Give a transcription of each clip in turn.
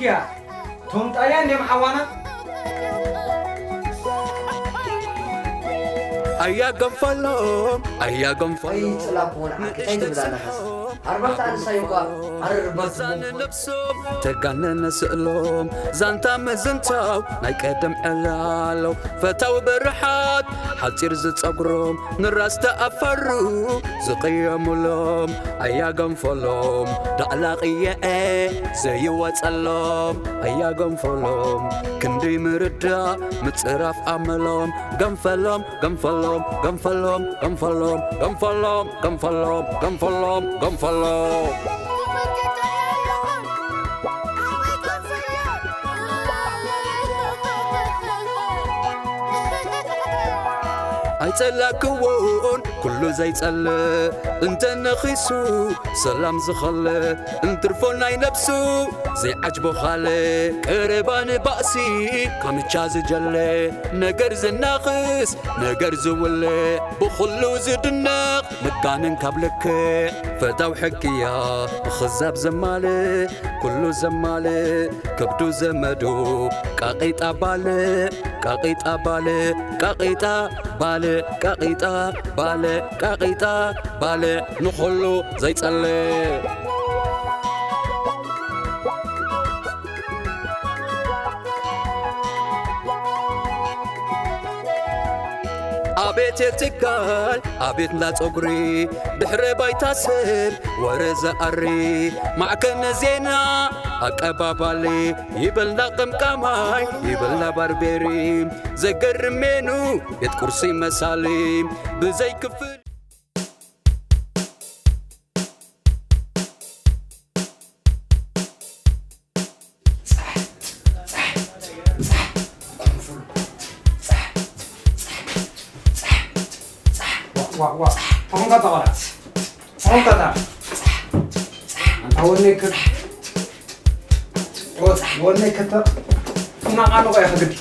እያ። ቶም ጣልያን ድዮም ሓዋና? ኣያ ገንፈሎም ኣያ ገንፈሎም ኣይፅላኩ እውን ዓርኪ እንታይ ትብል ኣለኻስ ኣርባዕተ ኣንሳይ እኳ ኣርባዕተ ነብሶም ተጋነነ ስእሎም ዛንታ ምዝንታው ናይ ቀደም ዕላለው ፈታው ብርሓት ሓፂር ዝፀጉሮም ንራስ ተኣፈሩ ዝቕየሙሎም ኣያ ገንፈሎም ዳዕላ ቅየኤ ዘይወፀሎም ኣያ ገንፈሎም ክንደይ ምርዳእ ምፅራፍ ኣመሎም ገንፈሎም ገንፈሎም ገንፈሎም ገንፈሎም ገንፈሎም ገንፈሎም ገንፈሎም ገንፈሎም ኣይጸላክዎን ኩሉ ዘይጸልእ እንተ ነኺሱ ሰላም ዝኸልእ እንትርፎ ናይ ነብሱ ዘይዓጅቦ ኻልእ ቀረባ ንባእሲ ካምቻ ዝጀለ ነገር ዝናኽስ ነገር ዝውልእ ብኹሉ ዝድነቕ ምጋንን ካብ ልክዕ ፈታው ሕግያ ብኽዛብ ዘማልእ ኩሉ ዘማልእ ከብዱ ዘመዱ ቃቒጣ ባልዕ ቃቒጣ ባልዕ ቃቒጣ ባልዕ ቃቒጣ ባልዕ ቃቒጣ ባልዕ ንኹሉ ዘይጸልእ ኣቤት የትካል ኣቤት እንዳ ጸጉሪ ድሕረ ባይታ ሰብ ወረ ዘኣሪ ማዕከነ ዜና ኣቀባባሊ ይበልና ቀምቃማይ ይበልና ባርቤሪ ዘገርሜኑ ቤት ቁርሲ መሳሊ ብዘይክፍል ተኾንካ ተቐላት ተኾንካ ታ ኣንታ ወነይ ክር ወነይ ክተ እናቓንቆ እያ ክግዲ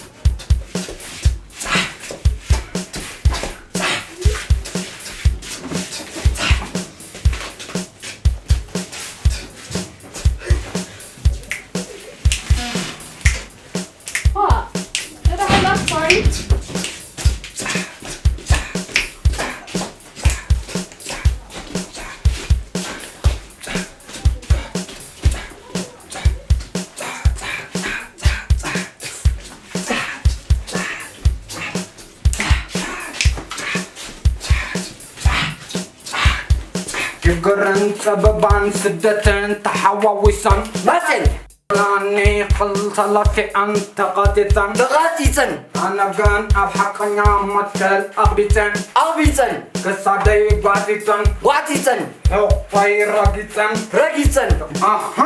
ሽግርን ጸበባን ስደትን ተሓዋዊሰን መጽን ላኒ ክልተ ለኪዐን ተቐጢጸን ተቐጢጸን ኣነ ግን ኣብ ሓቀኛ መትከል ኣቕቢጸን ኣቕቢጸን ክሳደይ ጓቲተን ጓቲጸን ሕቆይ ረጊጸን ረጊጸን ኣሃ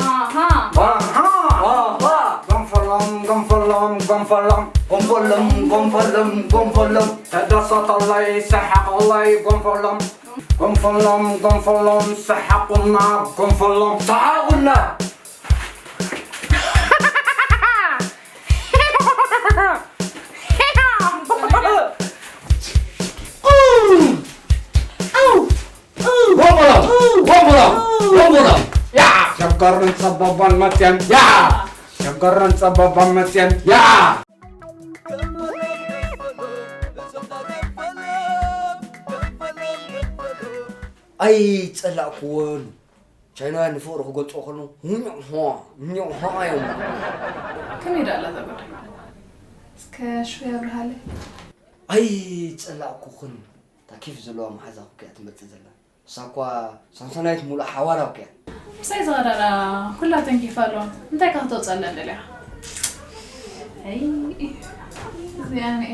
ኣሃ ኣሃ ኣሃ ገንፈሎም ገንፈሎም ገንፈሎም ገንፈሎም ገንፈሎም ገንፈሎም ተደሰተለይ ሰሓቐለይ ገንፈሎም ገንፈሎም ገንፈሎም ሰሓቑና ገንፈሎም ሰሓቑና ሸገርን ጸበባን መጽየን ያ ሸገርን ጸበባን መጽየን ያ ኣይጸላእክዎን። ቻይናውያን ንፍቕሪ ክገልጽዎ ከለዉ ኛሆ ኛሆ እዮም። ከመይ ደኣ ኣላ እዛ ጉዳይ? እስከ ሽወይ ኣብርሃለይ። ኣይጸላእኩኽን። እታ ኬፍ ዘለዋ መሓዛ እኮ እያ ትመጽእ ዘላ። ንሳ እኳ ሳምሶናይት ሙሉእ ሓዋላ እኮ እያ። ምሳይ ዝኸዳ ደኣ ኩላተን ኬፍ ኣለዋ። እንታይ ከ ክተውጽኣለን ደሊኻ? ኣይ እዚኣ ንኤ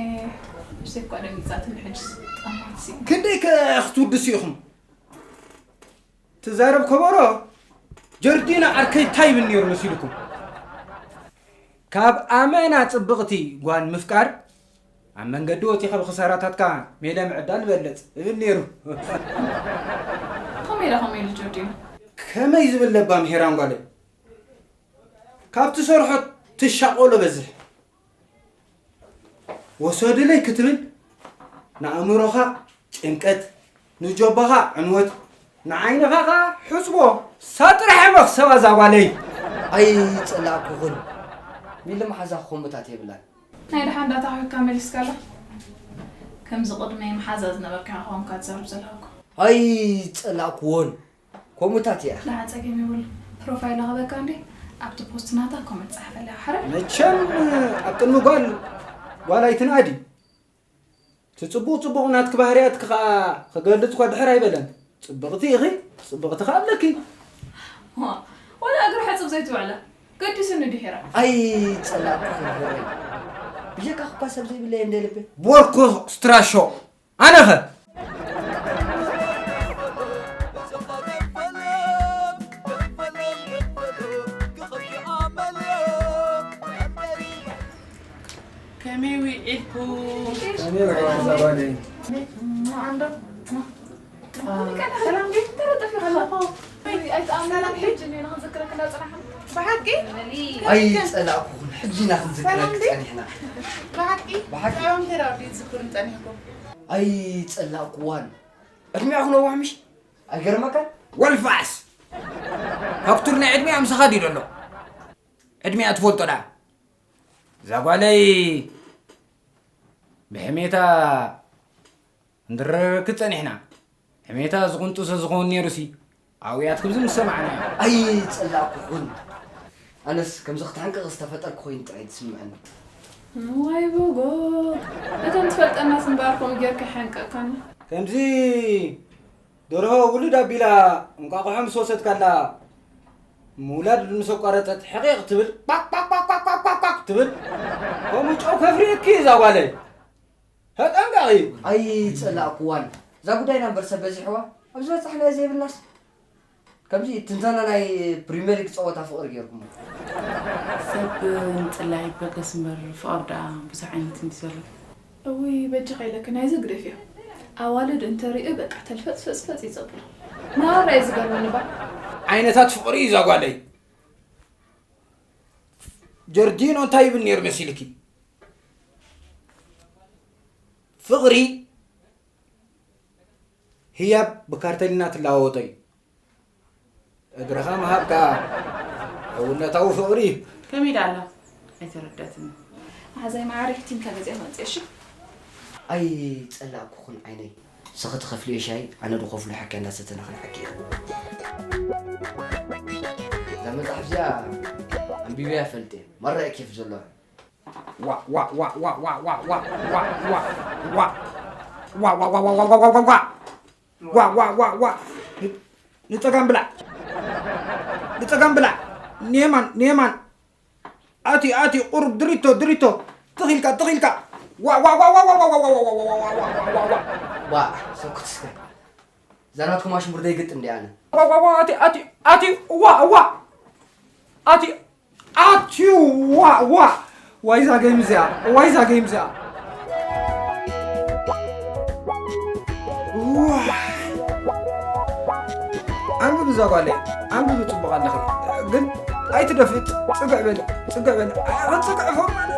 ነብሰይ እኳ ደንጊጻትኒ ሕጅስ ጠማትሲ። ክንደይ ከ ክትውድሱ ኢኹም? ትዛረብ ከበሮ ጀርዲና ዓርከይ እንታይ ይብል ነይሩ መሲልኩም? ካብ ኣመና ጽብቕቲ ጓል ምፍቃር ኣብ መንገዲ ወጺኻ ብኽሳራታትካ ሜዳ ምዕዳል ይበልጽ እብል ነይሩ። ከመይ ኢለ ከመይ ኢሉ ጆርዲኖ? ከመይ ዝብል ለባም ሄራን ጓለይ። ካብ ትሰርሖ ትሻቐሎ በዝሕ። ወሰድለይ ክትብል ንኣእምሮኻ ጭንቀት፣ ንጆባኻ ዕንወት፣ ንዓይንኻ ኸኣ ሕጽቦ። እሳ ጥራሕ እያ መኽሰባ እዛ ጓለይ። ኣይጸላእኩኽን። ሚሊ መሓዛ ክኾምታት የብላን። ናይ ደሓን ዳታ ኮይካ መሊስካላ። ከምዚ ቅድመይ መሓዛ ዝነበርካ ኮንካ ትዛረብ ዘለኻ እኮ። ኣይጸላእኩዎን። ከምኡታት እያ። ደሓን ጸገም የብሉ። ፕሮፋይል ረኸበካ እንዴ? ኣብቲ ፖስት ናታ ኮመንት ጸሓፈላ ሓረ። መቸም ኣብ ቅድሚ ጓል፣ ጓል ኣይትንኣዲ። እቲ ጽቡቕ ጽቡቕ ናትኪ ባህርያትኪ ከኣ ክገልጽ እኳ ድሕር ኣይበለን። ጽብቕቲ ኢኺ፣ ጽብቕቲ ከኣ ኣለኪ። ዋ፣ ወላ እግሪ ሕጽብ ዘይትውዕላ። ገዲስኒ ድሒራ። ኣይጸላእኩ ክብረይ። ብጀካኺ እኳ ሰብ ዘይብለይ እንደ ልበይ። ቦርኮ ስትራሾ። ኣነኸ? ከመይ ውዒልኩም? ከመይ ውዒልኩም? ሰላም ድዩ? ተለጠፊ ከላ። ኣይተኣምነን፣ ሕጂ እኒኦ ንኽንዝክረክ እንዳጸናሕና። ብሓቂ? ኣይጸላእኩኹን፣ ሕጂ ኢና ክንዝክረክ ሰላም ድዩ? ጸኒሕና። ብሓቂ? ብሓቂ? ብዛዕባ ምንታይ ደኣ ድዩ ትዝክሩኒ ጸኒሕኩም? ኣይጸላእኩዋን። ዕድሚኣ ክነውሕ ምሽ? ኣይገርመካን? ወልፋስ! ዶክተር ናይ ዕድሚኣ ምሳኻ ድዩ ዘሎ? ዕድሚኣ ትፈልጦ ደኣ? እዛ ጓለይ ብሕሜታ እንድረረክብ ጸኒሕና። ሕሜታ ዝቕንጥሶ ዝኸውን ነይሩሲ፣ ኣብያትኩም ዝምሰማዕና። ኣይጸላእኩኹን። ኣነስ ከምዚ ክትሕንቅቕ ዝተፈጠርኩ ኮይኑ ጥራይ ትስምዐኒ። ዋይ ቦጎግ። እተን ትፈልጠናስ እምበኣር ከምኡ ጌርካ ይሓንቀቕካና። ከምዚ ደርሆ ውልድ ኣቢላ እንቋቑሖ ምስ ወሰድካላ፣ ምውላድ ምስ ኣቋረጸት ሕቒቕ ትብል፣ ቋቕ ቋቕ ቋቕ ቋቕ ቋቕ ቋቕ ትብል። ከምኡ ጨው ከፍርየኪ እዛ ጓለይ። ተጠንቀቒ። ኣይጸላእኩዋን። እዛ ጉዳይና እምበር ሰብ በዚሕዋ። ኣብ ዝበጻሕናዮ ዘይብልናስ። ከምዚ ትንተና ናይ ፕሪምየር ሊግ ጸወታ ፍቕሪ ጌርኩሞ። ሰብ ንጽላኢ ይበገስ እምበር ፍቕሪ ደኣ ብዙሕ ዓይነት እንዲ ዘሎ። እውይ በጃኻ ኢለኪ ናይዚ ግደፍዮ። ኣዋልድ እንተሪኡ በቃ ተልፈጽፈጽፈጽ እዩ ዘብሎ። ማራ እዩ ዝገርመኒ ባ። ዓይነታት ፍቕሪ እዩ እዛ ጓለይ። ጀርዲኖ እንታይ ይብል ነይሩ መሲልኪ? ፍቕሪ ህያብ ብካርተሊና ትለዋወጦ እዩ። እግርኻ ምሃብካ ሕውነታዊ ፍቕሪ። ከመይ ደኣ ኣላ? ኣይተረደኣትኒ። መሓዛይ መዓረይ፣ ሕቲንካ ገዚኣ መጽእ፣ እሺ? ኣይጸላእኩኽን ዓይነይ። ንስኺ ትኸፍልዮ ሻሂ፣ ኣነ ዝኸፍሎ ሕክያ እንዳሰተና ክንሓኪ ኢና። እዛ መጽሓፍ እዚኣ ኣንቢበያ ፈልጥ እየ። ማራ እዩ ኬፍ ዘለዋ። ዋ፣ ዋ፣ ዋ፣ ዋ። ዋ፣ ዋ፣ ዋ፣ ዋ። ዋ፣ ዋ፣ ዋ፣ ዋ። ን-፣ ንጸጋም ብላዕ። ንጸጋም ብላዕ። ንየማን፣ ንየማን። ኣቲ፣ ኣቲ፣ ቁሩብ ድሪቶ፣ ድሪቶ። ትኺልካ፣ ትኺልካ። ዋ፣ ዋ፣ ዋ። ዋ፣ ሰኩት እስከ። እዛ ናትኩም ኣሽሙር ደይግጥም ድየ ኣነ? ዋ፣ ዋ፣ ዋ፣ ኣቲ፣ ኣቲ፣ ኣቲ፣ ዋ፣ ዋ። ኣቲ፣ ኣቲ፣ ዋ፣ ዋ። ዋይ እዛ ጌም እዚኣ፣ ዋይ እዛ ጌም እዚኣ። ዋይ። ኣንብቢ እዛ ጓለይ፣ ኣንብቢ ጽቡቕ ኣለኺ። ግን ኣይትደፍጥ፣ ጽግዕ በሊ፣ ጽግዕ በሊ። ኣይ፣ ጽግዕ ፎርማል።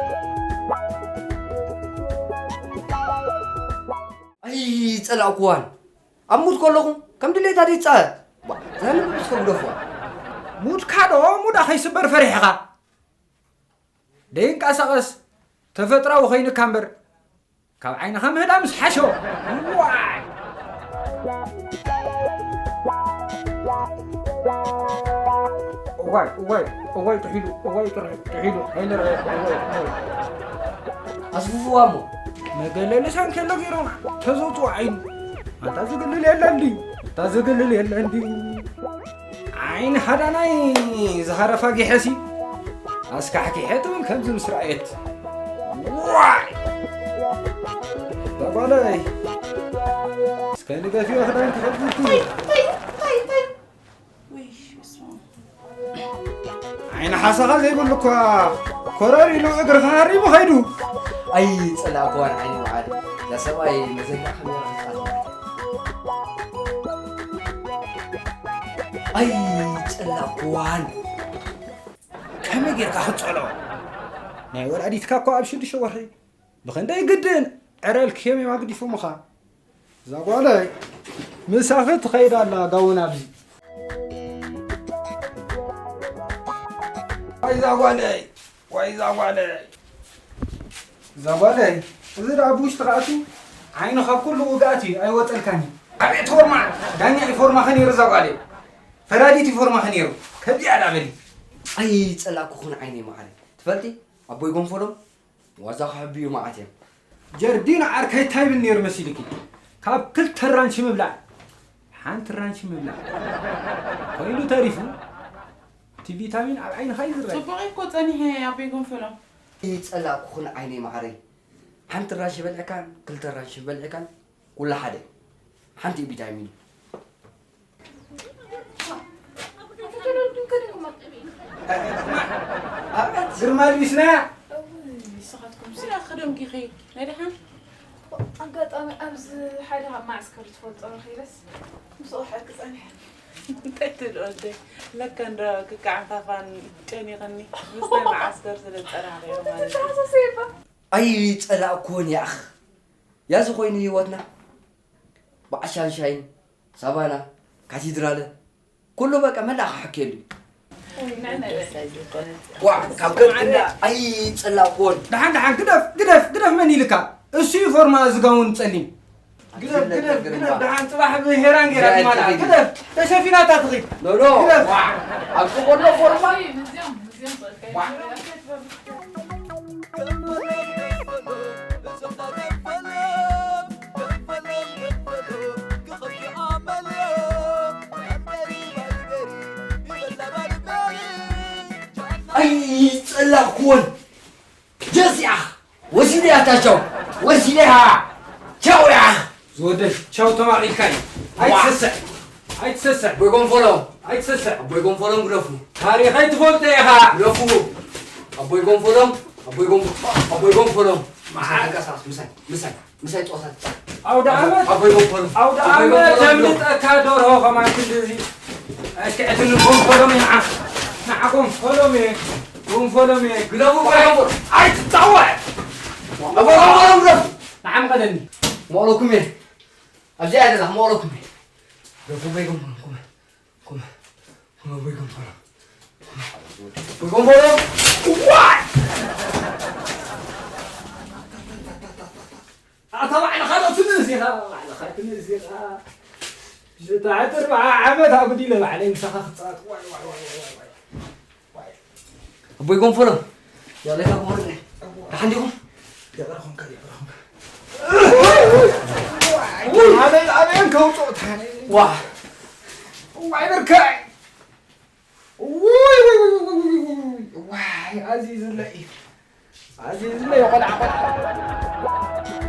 ኣይጸላእኩዋን። ኣብ ሙድ ከለኹ ከም ድሌታ ደይትጻወት። ዋ፣ ዘንብብ እስከ ግደፍዋ። ሙድካ ዶ ሙዳ ከይስበር ፈሪሕኻ? ደይንቀሳቐስ ተፈጥራዊ ኮይንካ እምበር ካብ ዓይንኻ ምህዳምስ ሓሾ። ዋይ! እዋይ፣ እዋይ፣ እዋይ ጥሒሉ፣ እዋይ ጥሪ-፣ ጥሒሉ፣ ኣይንርአ፣ እዋይ፣ እዋይ። ኣስፍፍዋ እሞ። መገለሊ ሳንኬሎ ገይሮም ተዘውፅኦ ዓይኑ። ኣንታ ዝግልል የለን ድዩ? ኣንታ ዝግልል የለን ድዩ? ዓይኒ ሃዳናይ ዝሃረፋ ጊሐሲ ኣስካሕኪሐ ትብል ከምዚ ምስ ረኣየት። ዋይ! እዛ ጓለይ፣ እስከ ንገፊዮ ክዳንኪ ከብድኪ። ታይ፣ ታይ፣ ታይ፣ ታይ። ውይ፣ በስመ ኣብ። ዓይኒ ሓሳኻ ዘይብሉ እኳ ኮረር ኢሉ እግርኻ ሃሪሙ ኸይዱ። ኣይጸላእኩዋን ዓይኒ መዓር። እዛ ሰብኣይ መዘንግዕ ካሜራ ክትኣትዋ። ኣይጸላእኩዋን። ከመይ ጌርካ ክትጸልኦ? ናይ ወላዲትካ እኳ ኣብ ሽዱሽተ ወርሒ ብኽንደይ ግድን ዕረ ኢልክዮም እዮም ኣግዲፎምኻ። እዛ ጓለይ ምሳኺ ትኸይድ ኣላ ጋውን ኣብዚ። ዋይ እዛ ጓለይ፣ ዋይ እዛ ጓለይ። እዛ ጓለይ፣ እዚ ደኣ ብውሽጢ ከኣትዩ ዓይኑ ካብ ኩሉ ውግኣት እዩ ኣይወጸልካን እዩ። ኣቤት ፎርማ! ዳኛ እዩ ፎርማኸ ነይሩ እዛ ጓለይ። ፈራዲት እዩ ፎርማኸ ነይሩ። ከዚኣ ደኣ በሊ። ኣይጸላእኩኽን ዓይነይ መዓረይ። ትፈልጢ ኣቦይ ጎንፎሎም ዋዛ ክሕብዩ መዓት እዮም። ጀርዲኖ ዓርከይ እንታይ ይብል ነይሩ መሲልኪ? ካብ ክልተ ራንቺ ምብላዕ ሓንቲ ራንቺ ምብላዕ ኮይኑ ተሪፉ እቲ ቪታሚን ኣብ ዓይንኻ እዩ ዝረኣይ። ጽቡቕ እኮ ጸኒሐ ኣቦይ ጎንፈሎም። ይጸላእኩኽን ዓይነይ መዓረይ። ሓንቲ ራንቺ በልዕካን ክልተ ራንቺ በልዕካን ኩሉ ሓደ። ሓንቲ ቪታሚን እዩ። ግርማ ልቢስና። ንስኻትኩም ስለ ክደምጊኺ ናይ ደሓን ኣጋጣሚ ኣብዚ ሓደ ካብ ማዕስከር ትፈልጦ ረኺበስ ምስኡ ሕቂ ጸኒሐ። እንታይ ትብል ወደይ? ለካ እንዶ ክካዕን ፋፋን ጨኒቕኒ ምስ ናይ መዓስከር ስለ ዝጸናሕኩ ማለት እዩ። ተሓሳሰየባ። ኣይጸላእኩዎን ያኽ። ያዚ ኮይኑ ህይወትና ብዓሻን ሻይን ሳቫና ካቴድራለ ኩሉ በቃ መላእ ክሕከየሉ እዩ። ዋዕ ካብ ገጽ ክንዳ ኣይጸላእኩዎን። ደሓን ደሓን ግደፍ ግደፍ ግደፍ መን ኢልካ? እሱ እዩ ፎርማ እዚ ጋውን ጸሊም። ግደፍ ግደፍ ግደፍ ደሓን ጽባሕ ብሄራን ጌራ ትማልኣ ግደፍ ተሸፊናታ ትኺድ። ሎሎ ግደፍ። ዋዕ ኣብ ዝኮሎ ፎርማ ኣይጸላእኩዎን። ጀስ ኢኻ ወሲደ እያ ታቻው ወሲደ እያ ቻው ኢኻ ዝወደይ ቻው ተማቒልካ እዩ። ኣይትሰስዕ ኣይትሰስዕ ኣቦይ ጎንፎሎም ኣይትሰስዕ ኣቦይ ጎንፎሎም ግደፉ። ታሪኸይ ትፈልጦ ኢኻ። ግደፉ ኣቦይ ጎንፎሎም ኣቦይ ጎንፎ ኣቦይ ጎንፎሎም። መዓር ቀሳስ ምሳይ ምሳይ ምሳይ ጦታት ኣውደ ዓመት ኣቦይ ጎንፎሎም ኣውደ ዓመት ተምልጠካ ደርሆ ከማን ክንድዚ ኣሽክዕትኒ ጎንፎሎም ንዓ ንዓ ጎንፎሎም እየ ጎንፎሎም እየ። ግደፉ ኣቦይ ጎንፎሎም ኣይትጻወዕ ኣቦይ ጎንፎሎም ግደፉ። ንዓ ምቐለኒ መቕለኩም እየ ኣብዚኣ ደላ መቕለኩም እየ። ግደፉ ኣቦይ ጎንፎሎም ኩመ ኩመ ኩመ ኣቦይ ጎንፎሎም ኣቦይ ጎንፎሎም ዋይ ኣታ ባዕልኻ ዶ ትንእስ ኢኻ? ባዕልኻ ትንእስ ኢኻ? ሽታ ዕጥር በዓ ዓመት ኣጉዲለ ባዕለይ ምሳኻ ክጻወት። ዋይ፣ ዋይ፣ ዋይ፣ ዋይ፣ ዋይ፣ ዋይ። ኣቦይ ጎንፈሎ፣ ያለካ ክወርድ ነይ። ደሓን ዲኹም? ይቕረ ኹንካ፣ ይቕረ ኹንካ። ኣበይ፣ ኣበይ ከውጽኦ ታኒ? ዋ። ዋይ ብርከይ። ውይ፣ ውይ፣ ውይ፣ ውይ፣ ውይ፣ ውይ፣ ውይ፣ ዋይ፣ ኣዚዝለይ። ኣዚዝለይ ቆልዓ፣ ቆልዓ።